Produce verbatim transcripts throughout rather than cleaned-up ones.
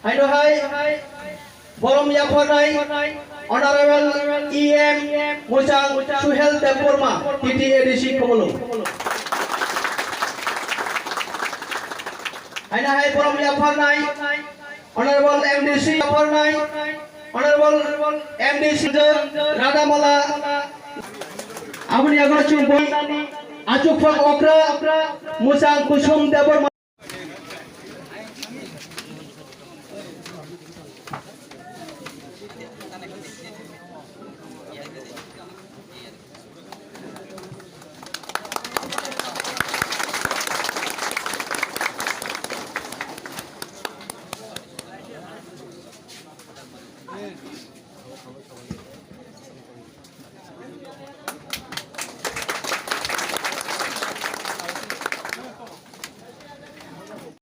Haino hai borom yapharnai Honorable E M Muchang Suhel Debbarma, T T A D C Khumulwng. Haino hai borom yapharnai Honorable M D C yapharnai Honorable M D C Radhamola. Aboni yago chwng bo achuk phak okra Muchang Kusum Debbarma.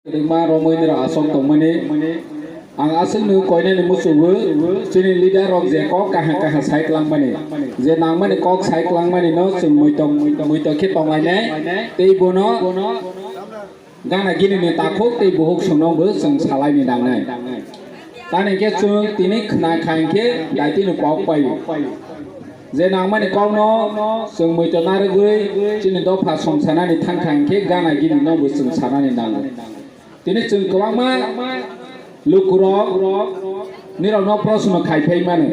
Kwrwngma romwi nirok aswk tongmani. Ang aswk nwng koinani muchungo chini leader rok je kok kaham kaham sai kwlangmani, je nangmani kok sai kwlangmani no chwng muitok muitok khe tonglainai tei bono gana gini ni takhuk tei buhuk songno bo chwng salaini nangnai. Tani khe chwng tini khna kha hinkhe daitino kok paio. Je nangmani kokno chwng muitok narwgwi chini dopha songsanani thangkha hinkhe gana gini no bo chwng sanani nango. Tini chwng kwbangma lukurok nirokno proshno khai phai mano.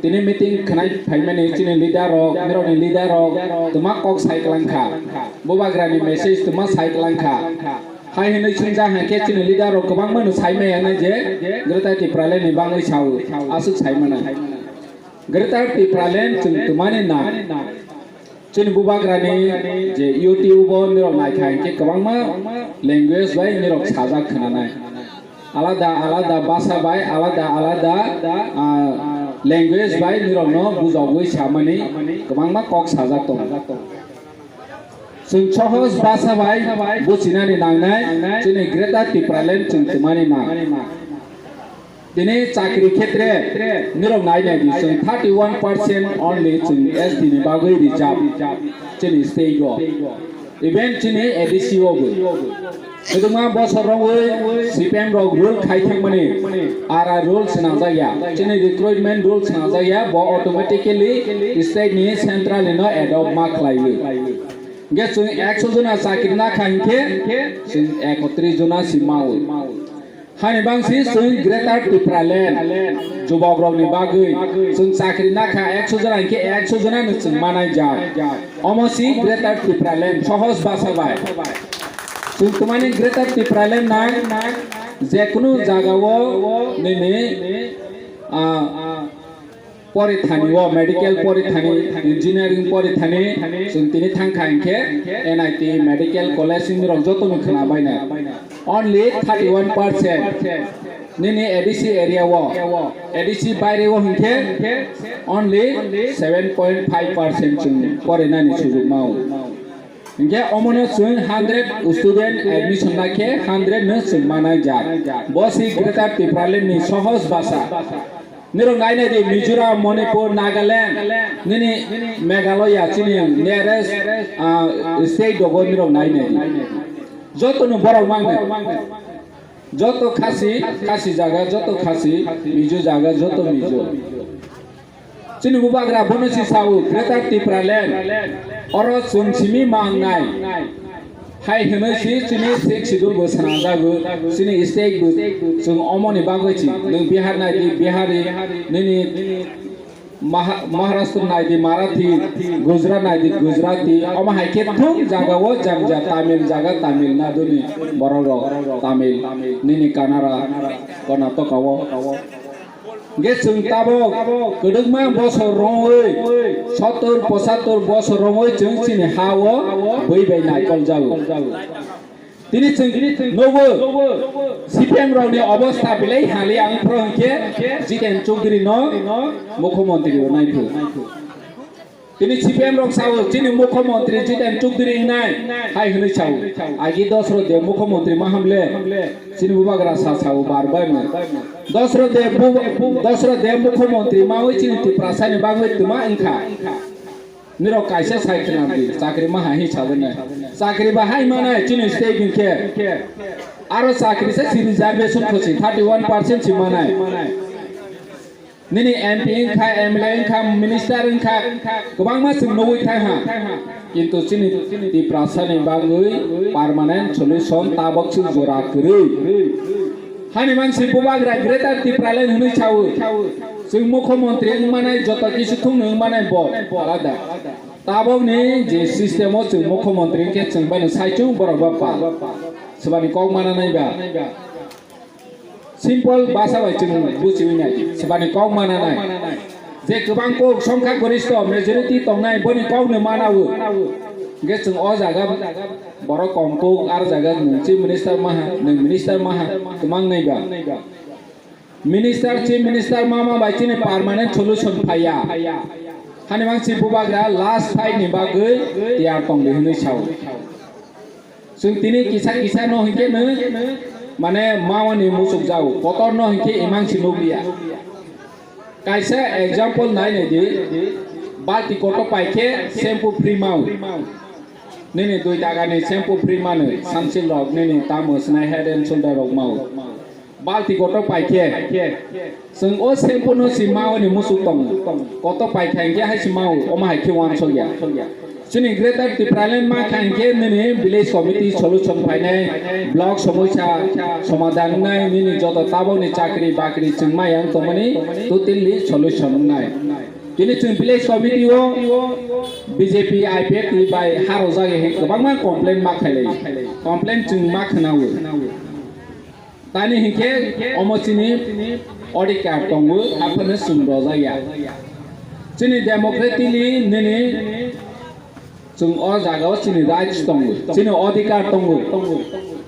Tini meeting khnai phai mani chini leader rok, nirokni leader rok twma kok sai kwlangkha. Bubagrani message twma sai kwlangkha. Hai hwnwi swngjak hai khe chini leader rok kwbangma no sai maya nai je Greater Tipraland ni bangwi sao, aswk sai mano. Greater Tipraland chwng twmani nang. Chini bubagrani je YouTube o nirok naikha hinkhe kwbangma language bai nirok sajak khwnanai. Alada alada basa bai alada alada, ah, language bai nirokno bujogwi samani kwbangma kok sajak tongo. Chwng sohoj basa bai buchinani nangnai, chini Greater Tipraland chwng twmani nang. Tini chakri khetre nirok nai nai di, chwng thirty one percent only chwng S T ni bagwi reserve chini state o, even chini A D C o bo. Kwbangma bosor rogwi C P M rok rule khai thangmani, R R rule swnamjak ya, chini recruitment rule swnamjak ya, bo automatically state ni central ni no adopt ma khlaiwi. Hingke chwng ekso jona chakri nakha hinkhe chwng ekotris jona si mawi. Hani bangsi chwng Greater Tipraland jubok rokni bagwi chwng chakri nakha ekso jona hinkhe ekso jona no chwng manai jak. Omo si Greater Tipraland sohoj basa bai. Chwng twmani Greater Tipraland nang jekunu jagao nini, ah, porithani o, medical porithani, engineering porithani, chwng tini thangkha hinkhe N I T medical college ni rok joto no khwna bainai. Only thirty one percent nini A D C area o, A D C baire o hinkhe only seven point five percent chwng porinani sujukma o. Hinkhe omono chwng hundred student admission nakhe hundred no chwng manai jak. Bo si Greater Tipraland ni sohoj basa. Nirok nainai di Mizoram, Manipur, Nagaland, nini Meghalaya chini nearest, ah, state dogo nirok nainai di. Joto no borok mangnai. Joto Khasi, Khasi jaga, joto Khasi, Mizo jaga, joto Mizo. Chini bubagra bono si sao Greater Tipraland. Oro chwng simi mangnai. Hai hwnwi si chini sixth schedule bo swnamjago, chini state bo chwng omoni bagwi si. Nwng Bihar nai di Bihari, nini Maha-, Maharashtra nai di Marathi, Gujarat nai di Gujarati, omo hai khe thung jaga o jang ja Tamil jaga Tamil Nadu ni borok rok Tamil, nini Kannada, Karnataka o. Hingke chwng tabok kwdwkma bosor romwi, sottor pochattor bosor romwi chwng chini ha o bui bai naikol jago. Tini chwng nogo C P M rokni obostha belai hali ang phro hwnkhe Jiten Chowdhury no mukhyamantri rwnai phu. Tini C P M rok sao, chini mukhyamantri Jiten Chowdhury wngnai, hai hwnwi sao. Agi Dosro Deb mukhyamantri ma hamle, chini bubagra sa sao bar bai no. Dosro Deb bu-, Dosro Deb mukhyamantri mawi chini Tiprasa ni bagwi twma wngkha. Nirok kaisa sai khwnam di, chakri ma hai hwnwi sao nai. Chakri bahai manai chini state hinkhe. Aro chakri se si reservation khosi thirty one percent si manai. Nini M P wngkha, M L A wngkha, minister wngkha, kwbangma chwng nugwi thangha. Kintu chini Tiprasani bagwi permanent solution tabok se jora kwrwi. Hani mansi bubagra Greater Tipraland hwnwi sawi. Chwng mukhyamantri wngmanai, joto kisu thungni wngmanai bo alada. Tabokni je system o chwng mukhyamantri wngkhe chwng bai no saichung borok ba pal. Swbani kok mana nai ba. Simple basa bai chwng buchiwi nai. Swbani kok mana nai. Je kwbang kok songkha goristo majority tongnai boni kok no manawo. Hwnkhe chwng o jaga borok kom kok ar jaga nwng chief minister maha, nwng minister maha, kwmang nai ba. Minister, chief minister mama bai chini permanent solution phaiya. Hani mang si bubagra last fight ni bagwi tiyar tongdi hwnwi sao. Chwng tini kisa kisa no hinkhe no mane mawani musuk jao, kotor no hinkhe imang si nukliya. Kaisa example nai nai di, balti kotor paikhe shampoo free mau. Nini dui taka ni shampoo free mano, Sunsilk rok nini tamo swnai head and shoulder rok mau. Balti kotor paikhe. Chwng o shampoo no si mao ni musuk tongo. Kotor paikha hinkhe hai si mao, omo hai khe wansokya. Chini Greater Tipraland ma kha hinkhe nini village committee solution phainai, block somosya somadhan wngnai, nini joto tabok ni chakri bakri chwng ma yang tongmani totally solution wngnai. Tini chwng village committee o B J P I P F T bai harojak hai kwbangma complain ma khailai. Complain chwng ma khwnawi. Tani hinkhe omo chini odhikar tongo, aphano chwng rojak ya. Chini democratically nini chwng o jaga o chini rights tongo, chini odhikar tongo.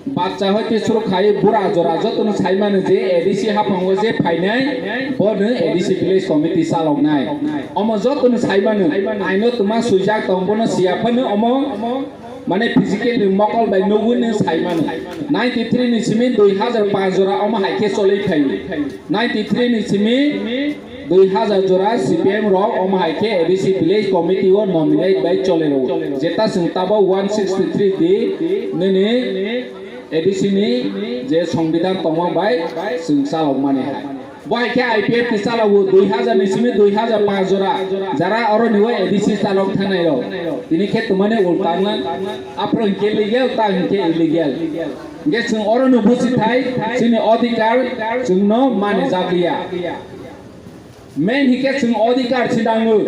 Bacha hoite suru khai bura jora jotono saimano je A D C haphango je phainai, bono A D C village committee chaloknai. Omo jotono saimano, aino twma swijak tong, bono siya phano omo mane physical ni mokol bai nugwi nw saimano. Ninety three ni simi dui hazar panch jora omo hai khe cholwi phaio. Ninety three ni simi dui hazar jora C P M rok omo hai khe A D C village committee o nominate bai chole rwo. Jeta chwng tabok one sixty three di nini A D C ni je songbidhan tongma bai chwng chalok mani hai. Bo hai khe I P F T chalao dui hazar ni simi dui hazar panch jora. Jara oro ni o A D C chalok thangnai rok. Tini khe twmani ulta wngna. Aphro hinkhe legal, ta hinkhe illegal. Hinkhe chwng oro no buchi thai, chini odhikar chwng no mani jakliya. Main hinkhe chwng odhikar si nango.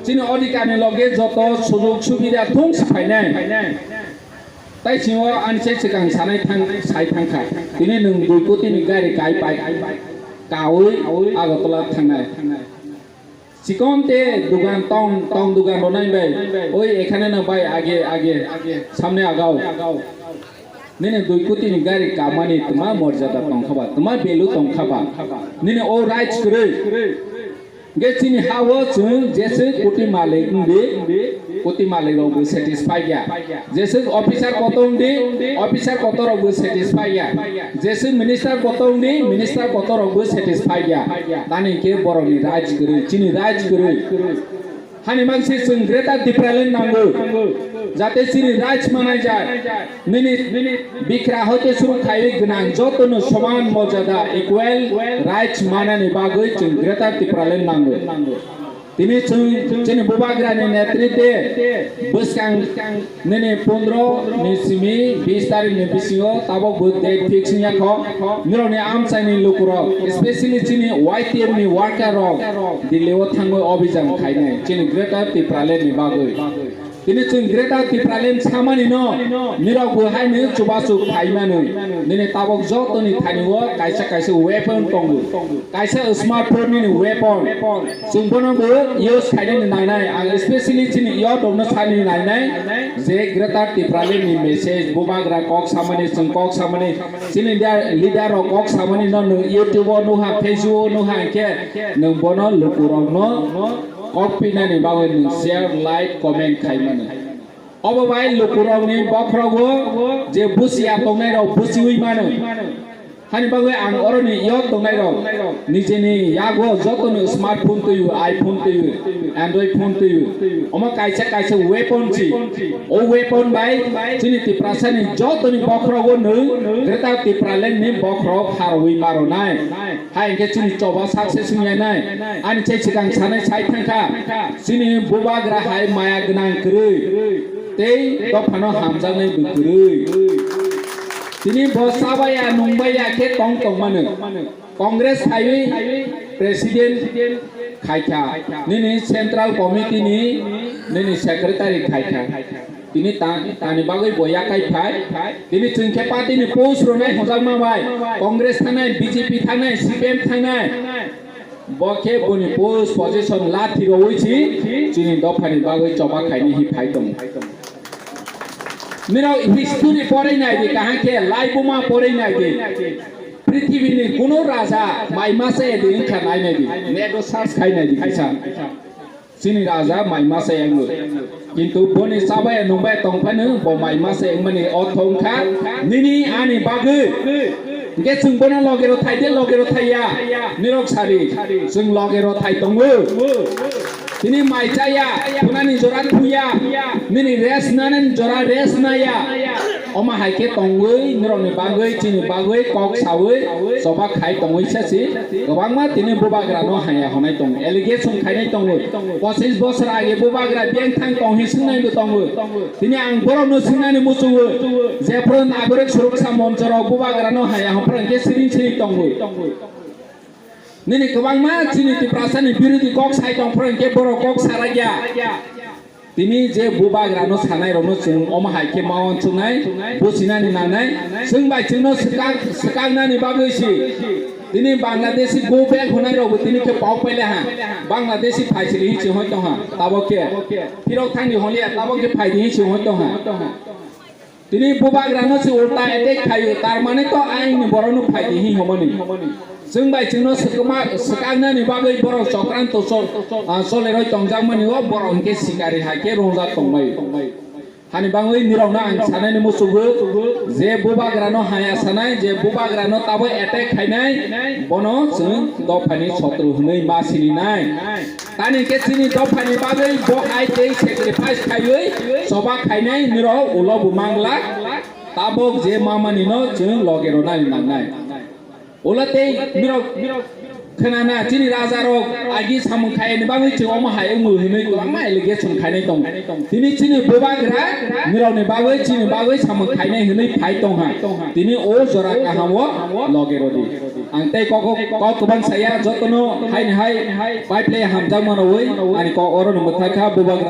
Chini odhikar ni loge joto sujog subida thung si phainai. Tai singo ani se swkang sanai thang, sai thangkha. Tini nwng dui koti ni gari kai pai. Kaui Agartala thangnai. Chikonte dugan tong, tong dugan ronai bai. Oi, ekhane na bai, age, age. Samne agao. Nini dui koti ni gari kamani twma morjada tongkha ba, twma value tongkha ba. Nini o rights kwrwi. Hwnkhe chini ha-o chwng jeswk koti malik wngdi, koti malik rokbo satisfy ya. Jeswk officer kotor wngdi, officer kotor rokbo satisfy ya. Jeswk minister kotor wngdi, minister kotor rokbo satisfy ya. Tani hwnkhe borokni rights kwrwi, chini rights kwrwi. Hani mansi chwng Greater Tipraland nango, jate chini rights manai jai. Nini, nini bikra hoite suru khaiwi gwnang jotono soman mojada, equal rights manani bagwi chwng Greater Tipraland nango. Tini chwng chini bubagrani netritwe bwskang nini pondro ni simi bis tarikh ni bisingo tabok bo date fix wngya kho. Nirokni amchaini lukurok, especially chini Y T F ni worker rok Delhi o thangwi obijan khainai chini Greater Tipraland ni bagwi. Tini chwng Greater Tipraland samani no, nirok bo hai ni chubachu khaimani. Nini tabok jotoni thani o kaisa kaisa weapon tongo. Kaisa smartphone nini weapon. Chwng bono bo use khainani nainai. Ang especially chini youth rokno sani nainai je Greater Tipraland ni message, bubagra kok samani, chwng kok samani, chini leader, leader rok kok samani no nwng YouTube o nuha, Facebook o nuha hinkhe nwng bono lukurokno kok pinani bagwi nwng share, like, comment khaimani. Obo bai lukurokni bokhorogo je busiya tongnairok busiwi mano. Hani bagwi ang oroni youth tongnai rok nijeni yago jotono smartphone twiwi, iPhone twiwi, Android phone twiwi. Omo kaisa kaisa weapon si. O weapon bai chini Tiprasani jotoni bokhorogo nwi Greater Tipraland ni bokhorok harwi maronai. Hai hwnkhe chini choba success wngya nai. Ani chai swkang sanai sai thangkha. Chini bubagra hai maya gwnang kwrwi. Tei dophano hamjaknai bwtwrwi. Tini bo chabaya nungbaya khe tong tongmano. Congress khaiwi president khaikha. Nini central committee ni nini secretary khaikha. Tini ta-, tani bagwi bo yakai phai. Tini chwng khe party ni post rwnai hwnjakma bai. Congress thangnai, B J P thangnai, C P M thangnai. Bo khe boni post position lathi rowi si chini dophani bagwi choba khaini hi phai tongo. Nirok history porai nai di, kaham khe laibuma porai nai di. Prithibini kuno raja mai masa edi wngkha nai nai di. Nedo search khai nai di kisa. Chini raja mai masa yango. Kintu boni chabaya nungbaya tongphano bo mai masa wngmani ortho wngkha nini ani bagwi. Hingke chwng bono logero thai de, logero thai ya. Nirok sari, chwng logero thai tongo. Tini mai chaya, phunani jora thuya, nini rest nanani jora rest naya. Omo hai khe tongwi, nirokni bagwi, chini bagwi, kok sawi, choba khai tongwi sasi. Kwbangma tini bubagrano haya honai tongo, allegation khainai tongo. Pochis bosor age bubagra biyang thang tong hi swngnai bo tongo. Tini ang borokno swngnani muchungo, jephru nagorik suroksa monchorok bubagrano haya hwnphru hwnkhe siring siring tongo. Nini kwbangma chini Tiprasani birodhi kok sai tongphru hwnkhe borok kok sarakya. Tini je bubagrano sanairokno chwng omo hai khe ma uansuknai, buchinani nangnai, chwng bai chwngno swkang, swkangnani bagwi si. Tini Bangladeshi go back hwnai rokbo tini khe pau paile ha. Bangladeshi phaisili hi chwng hoi tong ha, tabok khe. Phirok thangni holiya, tabok khe phaidi hi chwng hoi tong ha. Tini bubagrano se ulta attack khaio, tar mane to aini borokno phaidi hi homoni. Chwng bai chwngno swkma, swkaknani bagwi borok chokranto chol, ah, choleroi tongjakmani o borok hinkhe sikari hai khe rongjak tongbai. Hani bangwi nirokno ang sanani muchungo je bubagrano haya sanai, je bubagrano taboi attack khainai, bono chwng dophani sotro hwnwi ma sininai. Tani khe chini dophani bagwi bo hai tei sacrifice khaiwi choba khainai nirok ulo bo manglak. Tabok je mamani no chwng loge ronani nangnai. Ulo tei nirok khwnana chini raja rok agi samung khaini bagwi chwng omo hai wngwi hwnwi kwbangma allegation khainai tongo. Tini chini bubagra nirokni bagwi chini bagwi samung khainai hwnwi phai tongha. Tini o jora kaham o loge rodi. Ang tei kok, kok kwbang saya jotono haini hai pai phlai hamjakmano wi ani kok oro no mwthai kha bubagra.